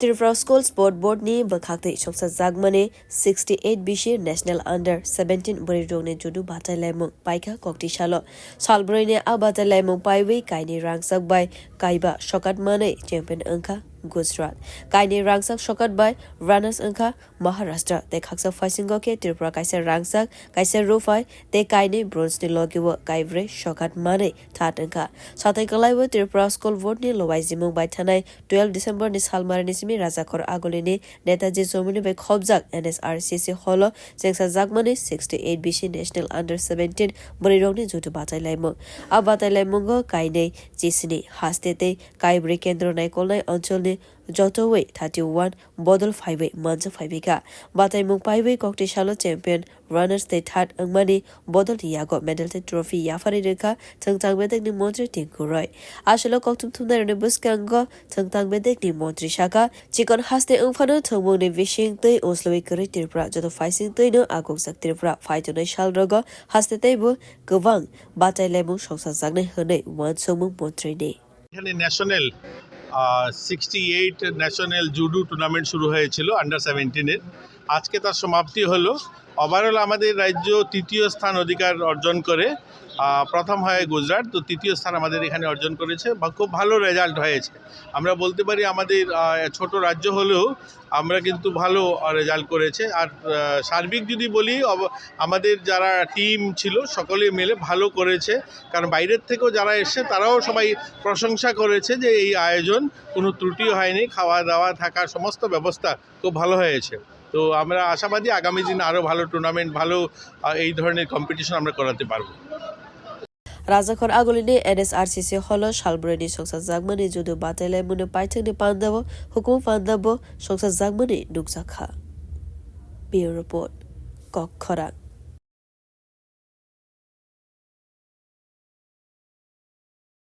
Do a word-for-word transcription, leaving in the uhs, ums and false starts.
Tripura School Sport Board ni bwkhaktwi songsajakmani sixty eight bisi National Under seventeen bwrwi rokni judo batailaimung paikha kokti salo. Salbrwini a batailaimung paiwi kainwi rangchak bai kaiba sokat manwi champion wngkha Gujarat. Kainwi rangchak sokat bai runners wngkha Maharashtra tei khaksa phaisingo khe Tripura kaisa rangchak, kaisa ruphai tei kainwi bronze ni logi o kaibrwi sokat manwi third wngkha. Satai kwlaiwi Tripura School Board ni lobaijimung bai thanai twelve December ni salmari ni simi Rajakhor Aguli ni Netaji Chowmuni bai khobjak N S R C C hall o chengsajakmani sixty eight bisi National Under seventeen bwrwi rokni judo batailaimung. A batailaimungo kainwi chisini haste tei kaibrwi kendro naikolnai oncholni jotowi thirty one bodol phaiwi manjak phaibikha. Bataimung paiwi kokti salo champion, runners tei third wngmani bodolni yago medal tei trophy yapharwi rwkha thwngthang bedekni montri Tinku Roy. Aswkno kokthum thumnairokni bwskango thwngthang bedekni montri sakha, chikon haste wngphano thwngmungni bising twi uslwi kwrwi Tripura, joto phaising twino agukjak Tripura. Phaitongnai salrogo haste teibo kwbang batailaimung songsajaknai hwnwi uansukmung montrini. এখানে national sixty eight national judo tournament শুরু হয়েছিল আন্ডার সেভেন্টিনের। আজকে তার সমাপ্তি হলো। ওভারঅল আমাদের রাজ্য তৃতীয় স্থান অধিকার অর্জন করে, আহ, প্রথম হয় গুজরাট, তো তৃতীয় স্থান আমাদের এখানে অর্জন করেছে বা খুব ভালো রেজাল্ট হয়েছে। আমরা বলতে পারি আমাদের, আহ, ছোট রাজ্য হলেও আমরা কিন্তু ভালো রেজাল্ট করেছে। আর, আহ, সার্বিক যদি বলি, অব-, আমাদের যারা টিম ছিল সকলে মিলে ভালো করেছে, কারণ বাইরের থেকেও যারা এসছে তারাও সবাই প্রশংসা করেছে যে এই আয়োজন, কোনো ত্রুটি হয়নি, খাওয়া দাওয়া থাকা সমস্ত ব্যবস্থা খুব ভালো হয়েছে। তো আমরা আশাবাদী আগামী দিন আরও ভালো টুর্নামেন্ট, ভালো, আহ, এই ধরনের কম্পিটিশন আমরা করাতে পারবো। Rajakhor Agulini N S R C C holo salbrwini songsajakmani judo batailaimungni paithakni pandao, hukumu pandao songsajakmani nukjakha. Bureau Report, Kokkhorang.